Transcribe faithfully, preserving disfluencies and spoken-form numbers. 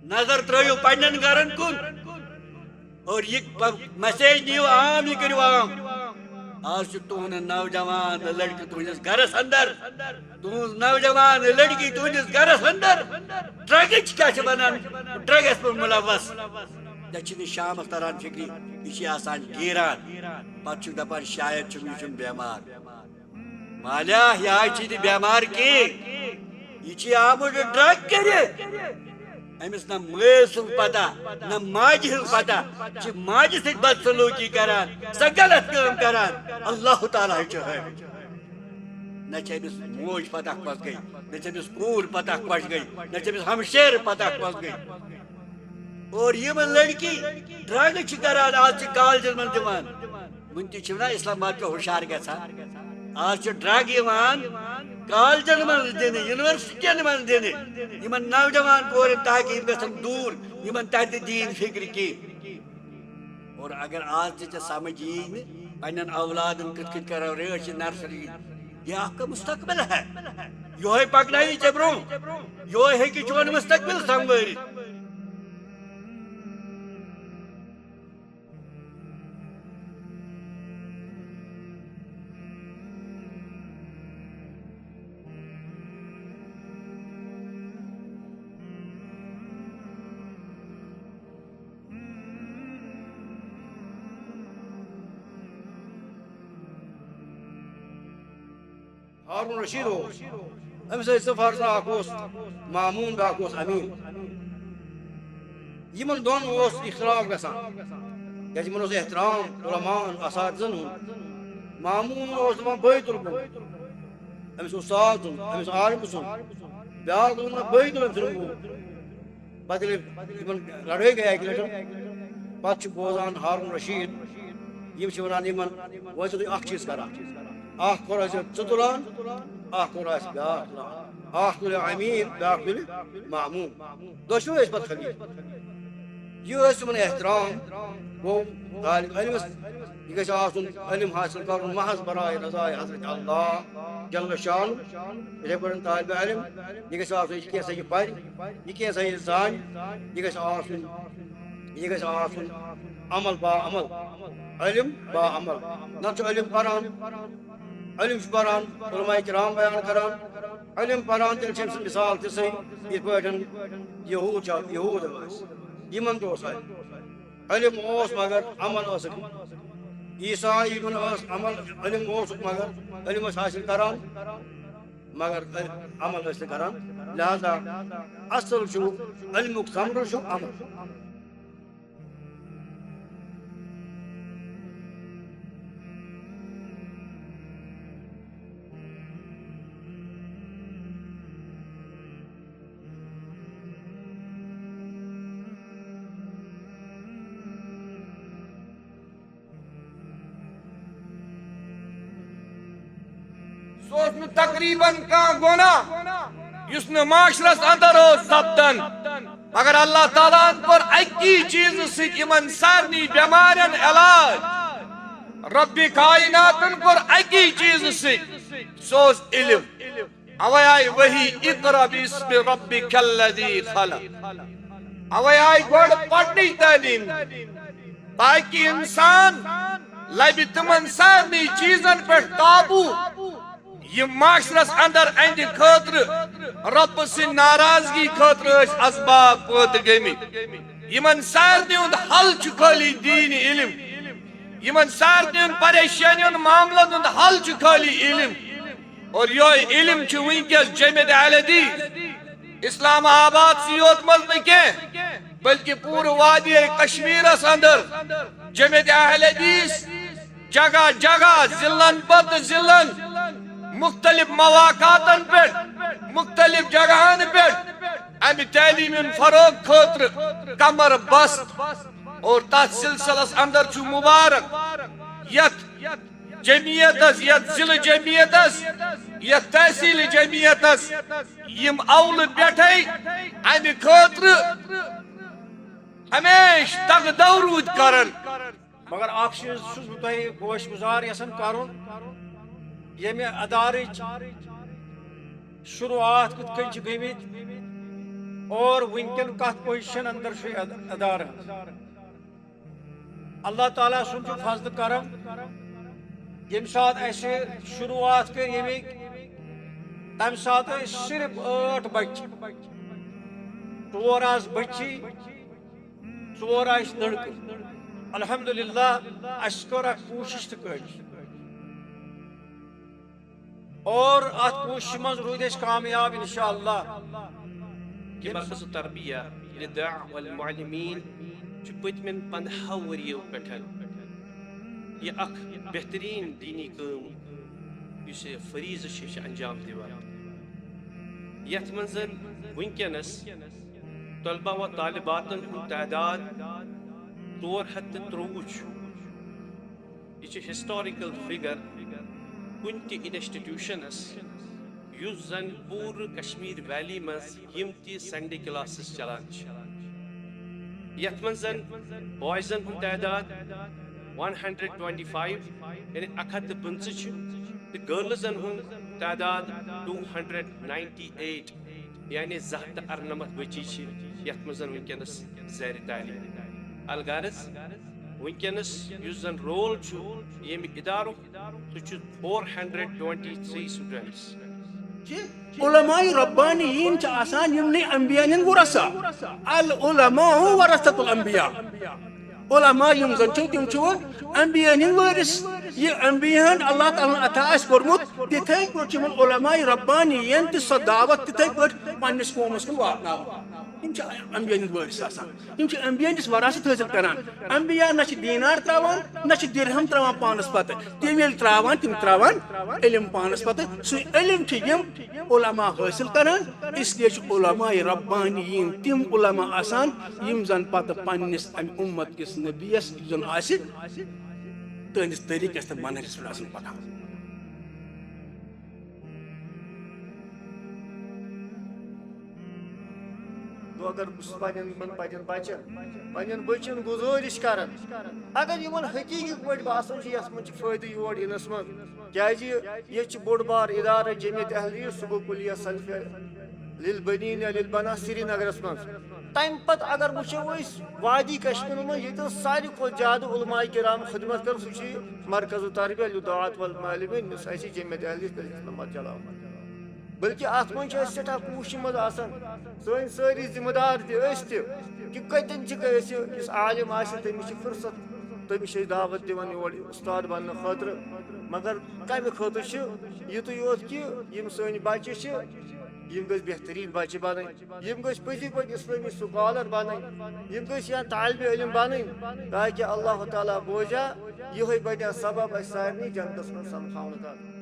نظر ترٲیِو پننٮ۪ن گرن کُن اور یہِ پ-، message نِیِو عام، یہِ کٔرِو عام۔ آز چھُ تُہُنٛد نوجوان لڑکہٕ تُہنٛدِس گرس اندر، تُہنٛز نوجوان لڑکی تُہنٛدِس گرس اندر ڈرگٕچ کیٛاہ چھِ ونان، ڈرگس منٛز ملوث۔ ژےٚ چھِ نہٕ شامس تران فکرِ، یہِ چھِ آسان گیران۔ پتہٕ چھُکھ دپان شاید چھُم، یہِ چھُم بٮ۪مار۔ مالیہ، یہِ حظ چھِ نہٕ بٮ۪مار کینٛہہ۔ یہِ چھِ آمُت ڈرگ کٔرِتھ۔ أمِس نہ مٲلۍ سٕنٛز پتہ، نہ ماجہِ ہٕنٛز پتہ، چھِ ماجہِ سۭتۍ بدسلوٗکی کران، سۄ غلط کٲم کران۔ اللہ تعالیٰ ہَے چھُ ہٲوِتھ۔ نہ چھِ أمِس موج پتہ کۄس گٔے، نہ چھِ أمِس کوٗر پتہ کۄس گٔے، نہ چھِ أمِس ہمشیرٕ پتہ کۄس گٔے۔ اور یِم لڑکی ڈرگ چھِ کران، آز چھِ کالجن منٛز دِوان۔ وُنہِ تہِ چھِو نا اسلام آباد پٮ۪ٹھ ہُشار گژھان۔ آز چھِ ڈرگ یِوان کالجن منٛز دِنہٕ، یونیورسٹین منٛز دِنہٕ، یِمن نوجوان کورٮ۪ن، تاکہِ یِم گژھن دوٗر، یِمن ترِ نہٕ دیٖن فِکرِ کینٛہہ۔ اور اگر آز تہِ ژےٚ سمجھ یی نہٕ پننٮ۪ن اولادن کِتھ کٔنۍ کرو رٲچھ، یہِ nursery، یہ آپ کا مستقبل ہے، یہوے پکناوی ژےٚ برونٛہہ، یہوے ہیٚکہِ چون مستقبل سنوٲرِتھ۔ ہارون رشید اوس، أمِس ٲسۍ زٕ فرزند، اکھ اوس مامون، بیٛاکھ اوس امین۔ یِمن دۄن اوس اختلاف گژھان، کیازِ یِمن اوس احترام علماءن، اساتذن ہُنٛد۔ مامون اوس دپان بٲے تُل بوٚڑ، أمِس اوس استاد سُنٛد، أمِس عالمہٕ سُنٛد۔ بیٛاکھ اوس دپان بٲے تُل أمۍ سُنٛد بوٚڑ۔ پتہٕ ییٚلہِ یِمن لڑٲے گٔے اکہِ لٹہِ، پتہٕ چھُ بوزان ہارون رشید، یِم چھِ ونان یِمن، وۄنۍ چھِو تُہۍ اکھ چیٖز کران، اکھ کوٚر اَسہِ ژٕ تُلان، اکھ کوٚر اَسہِ بیٛاکھ تُلان، اکھ تُلہِ امین، بیٛاکھ تُلہِ مامون، دۄشوے ٲسۍ پتہٕ خلیٖفہٕ۔ یہِ ٲسۍ تِمن احترام، گوٚو طالب علمس، یہِ گژھِ آسُن علم حٲصِل کرُن محض برائے رضائے حضرت اللہ جل شانہ۔ یِتھے پٲٹھۍ طالب علم، یہِ گژھِ آسُن، یہِ کینٛہہ سا یہِ پرِ، یہِ کینٛہہ سا یہِ زانہِ، یہِ گژھِ آسُن، یہِ گژھِ آسُن عمل با عمل، علم با عمل۔ نتہٕ چھُ علم پران، علم چھُ پران، علماء کرام بیان کران، علم پران، تیٚلہِ چھِ أمۍ سٕنٛز مثال تِژھٕے، یِتھ پٲٹھۍ یہوٗد چھِ، یہوٗد ٲسۍ، یِمن تہِ اوس علم۔ علم اوس مگر عمل ٲسٕکھ نہٕ۔ عیسیٰ یِمن ٲس عمل، علم اوسُکھ مگر علم ٲسۍ حٲصِل کران، مگر عمل ٲسۍ نہٕ کران۔ لہذا اصل چھُ علمُک ثمرٕ چھُ عمل۔ سُہ اوس نہٕ تقریباً کانٛہہ گۄناہ یُس نہٕ معاشرس اندر اوس سپدان، مگر اللہ تعالیٰ ہن کوٚر اکی چیٖزٕ سۭتۍ یِمن سارنٕے بٮ۪مارٮ۪ن علاج۔ رۄبِ کائناتن کوٚر اکی چیٖزٕ سۭتۍ، سُہ اوس علم۔ اوے آیہِ وحی، "اقرأ باسم ربک الذی خلق۔" اوے آیہِ گۄڈٕ پرنٕچ تعلیٖم، تاکہِ انسان لبہِ تِمن سارنٕے چیٖزن پٮ۪ٹھ قابو، یِم معاشرس اندر اہندِ خٲطرٕ رۄبہٕ سٕنٛدِ ناراضگی خٲطرٕ ٲسۍ اسباب پٲدٕ گٔمٕتۍ۔ یِمن سارنٕے ہُنٛد حل چھُ خٲلی دیٖنی علم۔ یِمن سارنٕے ہُنٛد پریشٲنی ہُنٛد معاملن ہُنٛد حل چھُ خٲلی علم۔ اور یہے علم چھُ وٕنکیٚس جمعیت اہل حدیث اسلام آباد سٕے یوت منٛز نہٕ کینٛہہ، بلکہ پوٗرٕ وادی کشمیرس اندر جمعیت اہل حدیث جگہ جگہ، ضلعن پتہٕ ضلعن، مختلف مواقعاتن پٮ۪ٹھ، مختلف جگہن پٮ۪ٹھ امہِ تعلیٖم ہُنٛد فروغ خٲطرٕ کمر بست۔ اور تتھ سلسلس اندر چھُ مبارک یتھ جمعیتس، یتھ ضلع جمعیتس، یتھ تحصیل جمعیتس، یِم اولہٕ پٮ۪ٹھے امہِ خٲطرٕ ہمیشہٕ دغدغہ روٗدۍ کران۔ مگر اکھ چیٖز چھُس بہٕ تۄہہِ گوش گُزار یژھان کرُن، ییٚمہِ ادارٕچ شروٗعات کِتھ کٔنۍ چھِ گٔمٕتۍ اور وٕنکٮ۪ن کتھ پوزیشن اندر چھُ اد- ادارٕ؟ اللہ تعالیٰ سُنٛد چھُ فضل کرم، ییٚمہِ ساتہٕ اَسہِ شروٗعات کٔر ییٚمِکۍ، تَمہِ ساتہٕ ٲسۍ صرف ٲٹھ بچہِ، ژور آسہٕ بچی، ژور آسہٕ لڑکہٕ۔ الحمدللہ، اَسہِ کٔر اکھ کوٗشش تہٕ کٔر۔ اور اتھ کوٗششہِ منٛز روٗدۍ أسۍ کامیاب انشاءاللہ۔ یہِ مرکز تربیہ للدعاء والمعلمین چھُ پٔتمٮ۪ن پندہو ؤرۍ یو پٮ۪ٹھ یہِ اکھ بہترین دینی کٲم یُس یہِ فریضہٕ چھِ، یہِ چھِ انجام دِوان، یتھ منٛز وٕنکیٚنس طلبہ و طالباتن ہُنٛد تعداد ژور ہتھ تہٕ ترٛۆوُہ چھُ۔ یہِ چھُ ہسٹوریکل فگر کُنہِ تہِ انسٹیٹیوشنس یُس زن پوٗرٕ کشمیر ویلی منٛز یِم تہِ سنڈے کلاسز چلان چھِ، یتھ منٛز زن بوائزن ہُنٛد تعداد ون ہنڈریڈ ٹوینٹی فایو، یعنی اکھ ہتھ تہٕ پٕنٛژٕہ چھُ، تہٕ گرلزن ہُنٛد تعداد ٹوٗ ہنڈریڈ ناینٹی ایٹ، یعنی زٕ ہتھ تہٕ ارنمتھ بچی چھِ یتھ منٛز زن وٕنکیٚنس زیر تعلیٖم۔ الغرض، وٕنکیٚنس یُس زن رول چھُ ییٚمہِ ادارُک، سُہ چھُ four hundred twenty three students. کہِ علماء ربانیین چھِ آسان یِمنٕے انبیاء ہٕنٛدۍ ورثہ۔ العلماء ورثۃ الانبیاء۔ علماء یِم زن چھِو، تِم چھِو انبیاء ہٕنٛدۍ وٲرث۔ یہِ انبیاء ہن اللہ تعالیٰ ہن عطا آسہِ کوٚرمُت، تِتھے پٲٹھۍ چھِ یِمن علماء ربانیین تہِ سۄ دعوت تِتھے پٲٹھۍ پننِس قومس کُن واتناوان۔ یِم چھِ انبیاء ہٕنٛدۍ وٲرث آسان۔ یِم چھِ انبیاء نِش وراثت حٲصِل کران۔ انبیاء نہ چھِ دینار تراوان، نہ چھِ درہم تراوان پانس پتہٕ۔ تِم ییٚلہِ تراوان، تِم تراوان علم پانس پتہٕ۔ سُے علم چھِ یِم علماء حٲصِل کران۔ اس لیے چھِ علماء ربانیین تِم علماء آسان، یِم زن پتہٕ پننِس امہِ امت کِس نبیس، یُس زن آسہِ، تہنٛدِس طریٖقس تہٕ منہجس پٮ۪ٹھ آسان پکان۔ گوٚو اگر بہٕ چھُس پننٮ۪ن یِمن پننٮ۪ن بچن، پننٮ۪ن بچن گُزٲرِش کران، اگر یِمن حقیٖقی پٲٹھۍ باسان چھُ یتھ منٛز چھُ فٲیدٕ یور یِنس منٛز، کیازِ ییٚتہِ چھُ بوٚڑ بار ادارٕ جمعیت اہلدیس، سُہ گوٚو کلیہ سلفیہ للبنین یا للبنات سرینگرس منٛز۔ تمہِ پتہٕ اگر وٕچھو أسۍ وادی کشمیرس منٛز ییٚتٮ۪ن ساروی کھۄتہٕ زیادٕ علماء کرام خدمت کٔر، سُہ چھُ یہِ مرکز تربیہ للدعاة والمعلمین، یُس اسہِ جمعیت اہلدیس تٔتھۍ منٛز چلاوان۔ بلکہ اتھ منٛز چھِ أسۍ سٮ۪ٹھاہ کوٗششہِ منٛز آسان، سٲنۍ سٲری ذمہٕ دار تہِ، أسۍ تہِ، کہِ کتٮ۪ن چھِ أسۍ، یُس عالم آسہِ تٔمِس چھِ فرصت، تٔمِس چھِ أسۍ دعوت دِوان یور استاد بننہٕ خٲطرٕ۔ مگر کمہِ خٲطرٕ چھِ؟ یِتُے یوت کہِ یِم سٲنۍ بچہِ چھِ، یِم گٔژھۍ بہتریٖن بچہِ بنٕنۍ، یِم گٔژھۍ پٔزی پٲٹھۍ اسلٲمی سکالر بنٕنۍ، یِم گٔژھۍ یا طالب علم بنٕنۍ، تاکہِ اللہ تعالیٰ بوزِ ہا، یِہوٚے بنہِ ہا سبب اسہِ سارنٕے جنتس منٛز سمکھاونہٕ خٲطرٕ۔